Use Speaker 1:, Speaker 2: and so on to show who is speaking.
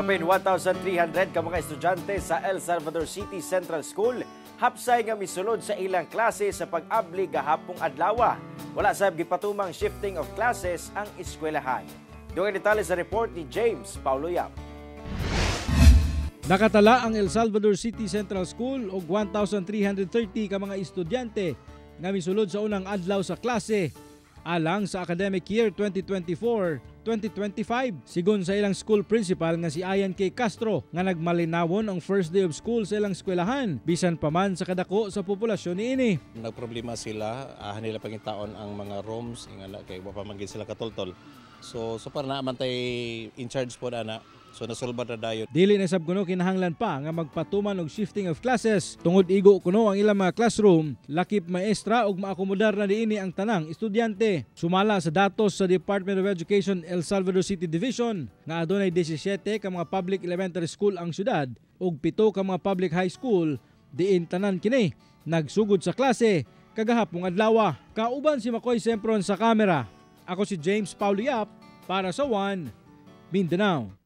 Speaker 1: Kapin 1,300 ka mga estudyante sa El Salvador City Central School hapsay nga misulod sa ilang klase sa pag-abli gahapong adlaw. Wala sab gipatumang shifting of classes ang eskwelahan. Dugay detalye sa report ni James Paulo Yap.
Speaker 2: Nakatala ang El Salvador City Central School og 1,330 ka mga estudyante nga misulod sa unang adlaw sa klase alang sa academic year 2024-2025, sigon sa ilang school principal nga si Ian K. Castro, nga nagmalinawon ang first day of school sa ilang eskwelahan bisan pa man sa kadako sa populasyon niini.
Speaker 3: Nagproblema sila, nila pangitaon ang mga rooms, ingana kay wa pa man gid sila katultol. So para naa man tay in charge po ana. So nasulbad na dayon.
Speaker 2: Dili na sab kuno kinahanglan pa nga magpatuman og shifting of classes tungod igo kuno ang ilang mga classroom, lakip maestra, ug maakomodar na niini ang tanang estudyante. Sumala sa datos sa Department of Education El Salvador City Division nga adunay 17 ka mga public elementary school ang syudad ug 7 ka mga public high school, diin tanan kini nagsugod sa klase kagahapong adlaw. Kauban si Makoy Sempron sa kamera. Ako si James Paulo Yap para sa One Mindanao.